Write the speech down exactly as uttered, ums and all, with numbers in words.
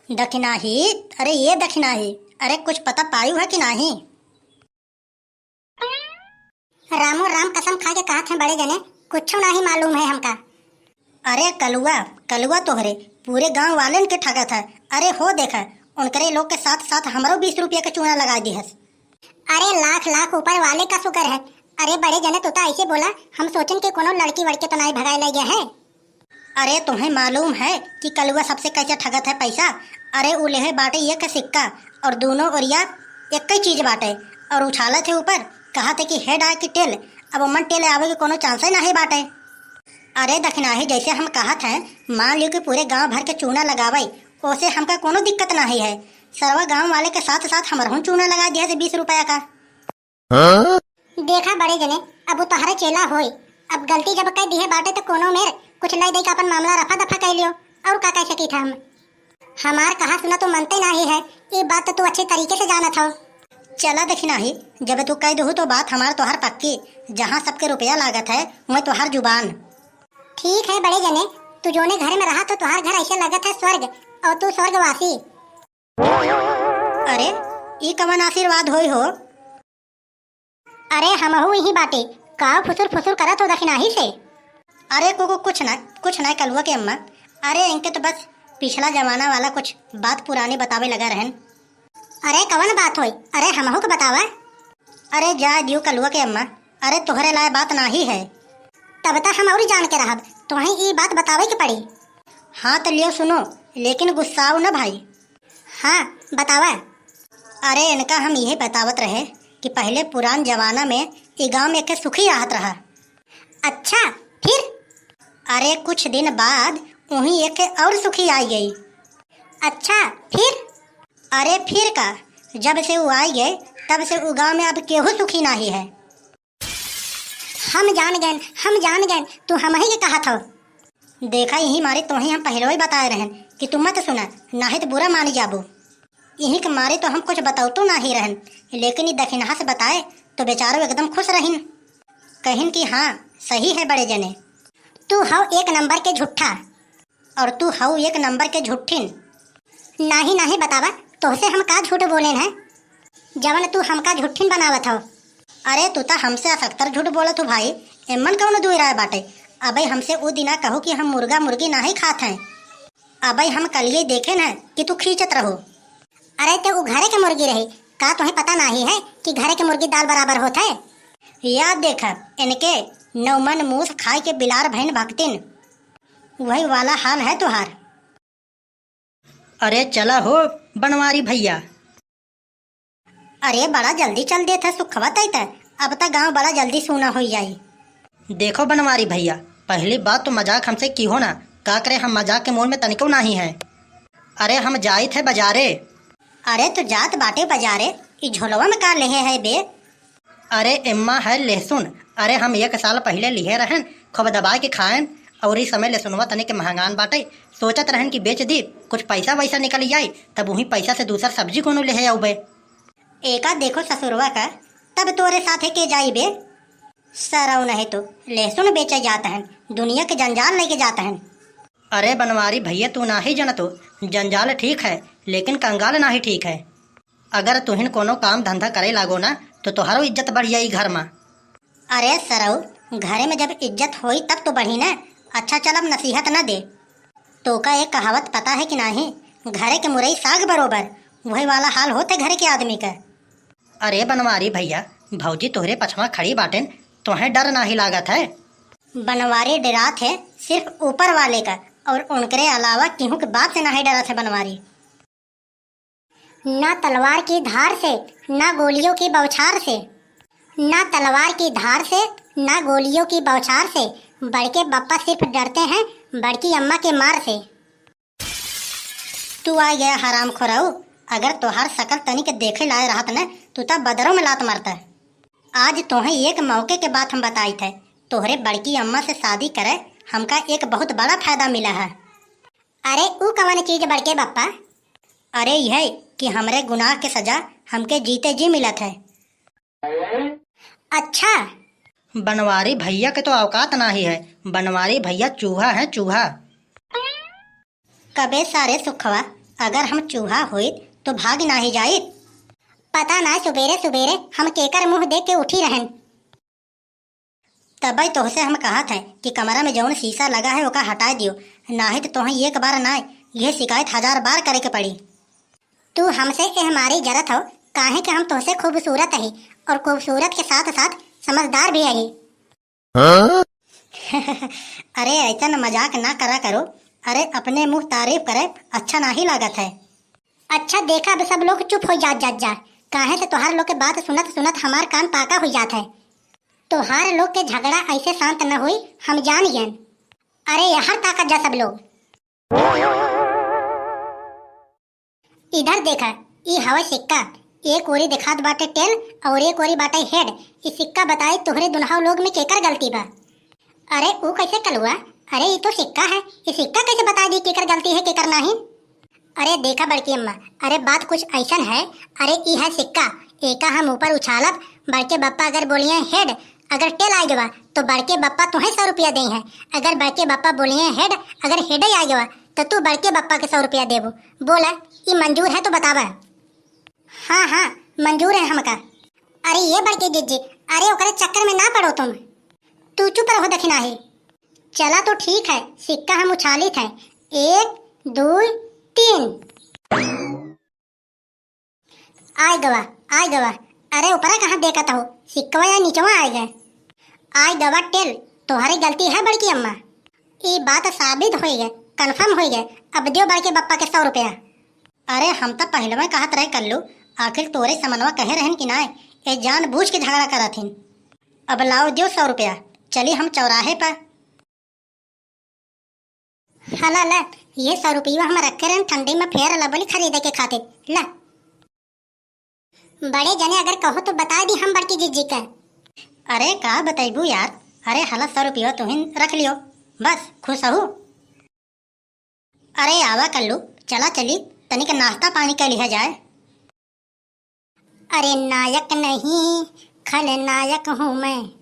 दखिनाही, अरे ये दखिनाही, अरे कुछ पता पायू है कि नाही? रामो राम कसम खा के कहत हैं बड़े जने, कुछो नाही मालूम है हमका। अरे कलुआ, कलुआ तोहरे पूरे गांव वालेन के ठगत है। अरे हो देखा, उनकरे लोग के साथ साथ हमरो बीस रुपया के चूना लगा दिहस। अरे लाख लाख ऊपर वाले का शुक्र है। अरे बड़े जने, तू तो ऐसे बोला, हम सोचन कि कोनो लड़की वड़की तो नाही भगाए ले गया है। अरे तुम्हें मालूम है कि कलुआ सबसे कैसे ठगत है पैसा? अरे उ लेहे बाटे एक सिक्का और दोनों ओरिया एक ही चीज बाटे और उछालत है ऊपर, कहत है कि हे डाय की टेल, अब मन टेले आवे के कोनो चांस ही नाही बाटे। अरे दखिनाही, जैसे हम कहत हैं, मान लियो कि पूरे गांव भर के चूना लगावे, ओसे हमका कोनो दिक्कत नाही है। सरवा गांव वाले के साथ साथ हमरहूँ चूना लगा दिया से बीस रुपया का। देखा बड़े जने, अब उ तोहरे चेला होई, अब गलती जब कह दिहे बाटे तो कोनो मेर कुछ लय दे के अपन मामला रफा दफा कर लियो, और का कह सकी था हम। हमार कहा सुना तो मनते नाही है, ये बात तो तू अच्छे तरीके से जानत हो। चला दखिनाही, जब तू कह दहू तो बात हमार तोहार पक्की, जहाँ सबके रुपया लागत है वहीं तोहार जुबान। ठीक है बड़े जने, तू जोने घर में रहा तो तोहार घर ऐसे लगत है स्वर्ग, और तू स्वर्गवासी। अरे, ई कवन आशीर्वाद होई हो? अरे, हमहू यही बाटे, का फुसुर फुसुर करत हो दखिनाही से? अरे, को, को, कुछ ना, कुछ ना, कलुआ के अम्मा। अरे, इनके तो बस पिछला जमाना वाला कुछ बात पुरानी बतावे लगा रहन। अरे, कवन बात होई? अरे, हमहू के बतावा। अरे, जा दियो कलुआ के अम्मा, अरे, तोहरे लाए बात नाही है। तब त हम और जान के रहब, तोहें ई बात बतावे के पड़ी। हाँ, तो लियो सुनो, लेकिन गुस्साओ न भाई। हाँ, बतावा। अरे, इनका हम यही बतावत रहे कि पहले पुरान जमाना में ई गांव में एक सुखी रहत रहा। अच्छा, फिर? अरे, कुछ दिन बाद वहीं एक और सुखी आई गई। अच्छा, फिर? अरे, फिर का, जब से वो आई गए, तब से उ गांव में अब केहू सुखी नाही है। हम जान गए, हम जान गए, तू हमही के कहत हो। देखा, यही मारे तोही हम पहले ही बताए रहन कि तू मत सुना, नाही तो बुरा मानी जाबू। यही के मारे तो हम कुछ बतौतो नाही रहन, लेकिन ई दखिनहा से बताए तो बेचारो एकदम खुश रहिन। कहिन कि हाँ, सही है बड़े जने। तू हव एक नंबर के झूठा। और तू हऊ एक नंबर के झूठिन। नाही, नाही बतावा, तोहसे हम का झूठ बोलेन है, जवन तू हमका झूठिन बनावत हव? अरे, तू त हमसे असकतर झूठ बोलत हो भाई, एमन कौनो दुई राय बाटे। अबे हमसे उ दिना कहू कि हम मुर्गा मुर्गी नाही खात हैं। अबे हम कलिए देखेन है कि तू खींचत रहो। अरे, ते उ घरे के मुर्गी रही, का तोहे पता नाही है कि घरे के मुर्गी दाल बराबर होत है? या देखा, इनके नौमन मूस खाए के बिलार भइन भक्तिन। वही वाला हाल है तुहार। अरे चला हो बनवारी भैया। अरे बड़ा जल्दी चल देत है सुखवा तई त, अब त गांव बड़ा जल्दी सूना हो जाई। देखो बनवारी भैया, पहली बात तो मजाक हमसे की हो ना, का करे हम मजाक के मोल में तनिको नाही है। अरे हम जाइत है बाजारे। अरे तो जात बाटे बाजारे, ई झोलवा में का लेहे है बे? अरे एम्मा है लहसुन। अरे हम एक साल पहिले लिहे रहन, खूब दबाए के खाएन, और इस समय लहसुनवा तनिक महंगान बाटे। सोचत रहन कि बेच दी, कुछ पैसा वैसा निकल जाई, तब वही पैसा से दूसर सब्जी कोनो लेहे आउबे। एका देखो ससुरवा का, तब तोरे साथे के जाई बे? सरौ नहीं तो लहसुन बेचे जात हन, दुनिया के जंजाल लेके जात हन। अरे बनवारी भैया, तू नाही जनतो, जंजाल ठीक है, लेकिन कंगाल नाही ठीक है। अगर तुहिन कोनो काम धंधा करे लागो ना, तो तोहरो इज्जत बढ़ जाई घर में। अरे सरऊ, घरे में जब इज्जत होई तब तो बढ़ी ना। अच्छा चल, अब नसीहत ना दे। तोका एक कहावत पता है कि नाही, घरे के मुरई साग बरोबर, वही वाला हाल होते घरे के आदमी का। अरे बनवारी भैया, भौजी तोहरे पछवा खड़ी बाटेन, तोहें डर नाही लागत है? बनवारी डरात है सिर्फ ऊपर वाले का, और उनकरे अलावा केहू के बाप से नाही डरत है बनवारी। ना तलवार की धार से, ना गोलियों की बौछार से, ना तलवार की धार से, ना गोलियों की बौछार से, बड़के बप्पा सिर्फ डरते हैं बड़की अम्मा के मार से। तू आ गया हराम खोराऊ, अगर तोहार शकल तनिक देखे लाए रहत न, तू त बदरों में लात मरता। आज तोहे एक मौके के बात हम बताइत है, तोहरे बड़की अम्मा से शादी करे हमका एक बहुत बड़ा फायदा मिला है। अरे ऊ कवन चीज बड़के बप्पा? अरे यह कि हमरे गुनाह के सजा हमके जीते जी मिलत है। अच्छा। बनवारी भैया के तो औकात नाही है, बनवारी भैया चूहा है, चूहा। कबे सारे सुखवा, अगर हम चूहा होइत तो भाग नाहीं जाइत। पता नाहीं सुबेरे सुबेरे हम केकर मुँह देख के उठी रहन। तबइ तोहसे हम कहत है कि कमरा में जउन शीशा लगा है ओका हटाइ दियो, नाहीं तो तोहइ एक बार नाहीं, यह शिकायत हजार बार करे के पड़ी। तू हमसे एह मारे जरत हो, काहे कि हम तोहसे खूबसूरत अही और खूबसूरत के साथ साथ समझदार भी अही। हाँ? अरे अइसन मजाक ना करा करो। अरे अपने मुँह तारीफ करे अच्छा नाहीं लागत है। अच्छा देखा, अब सब लोग चुप होइ जात जात जा, काहे से तोहार लोग के बात सुनत सुनत हमार कान पाका होइ जात है। तोहार लोग के झगड़ा अइसे शांत न होई, हम जान गएन। अरे यहर ताकत जा सब लोग। इधर देखा, ई हवे सिक्का। एक ओरी देखात बाटे tail और एक ओरी बाटे head। ई सिक्का बताई तोहरे दुनहौ लोग में केकर गलती बा? अरे ऊ कैसे कलुआ? अरे ई तो सिक्का है, ई सिक्का कैसे बताई दी केकर गलती है केकर नाहीं? अरे देखा बड़की अम्मा, अरे बात कुछ अइसन है। अरे ई है सिक्का, एका हम ऊपर उछालब, बड़के बप्पा अगर बोलिए head, अगर tail आइ गवा तो बड़के बप्पा तुहें सौ रुपया देइहैं। अगर बड़के बप्पा बोलिए head, अगर head आइ गवा तो तू बड़के बप्पा के सौ रुपया देबू। बोला, ई मंजूर है तो बतावा। हाँ हाँ, मंजूर है हमका। अरे ये बड़की जिज्जी, अरे ओकरे चक्कर में ना पड़ो तुम। तू चुप रहो दखिनाही। चला तो ठीक है, सिक्का हम उछालित है। एक, दुइ, तीन। आइ गवा, आइ गवा। अरे ऊपरा कहाँ देखत हो, सिक्कवा या नीचवा आइ गए। आइ गवा tail, तोहरे गलती है बड़की अम्मा। ई बात साबित होइ गए, confirm होइ गए। अब दियो बड़के बप्पा के सौ रुपया। अरे हम त पहिलवे कहत रहे कल्लू, आखिर तोरे समनवा कहे रहन कि नाय, ए जानबूझ के झगड़ा करत हिन। अब लाओ दियो सौ रुपया, चली हम चौराहे पर। हला ला, ये सौ रुपया हम रखे रहन ठंडी में Fair Lovely खरीदे के खातिर। ला। बड़े जने अगर कहो तो बताइ दी हम बड़की जिज्जी का। अरे का बतइबू यार, अरे हला सौ रुपया तुहिन रख लियो, बस खुश हऊ। अरे आवा कल्लू, चला चली, तनिक नाश्ता पानी कइ लिहा जाए। अरे नायक नहीं, खलनायक हूँ मैं।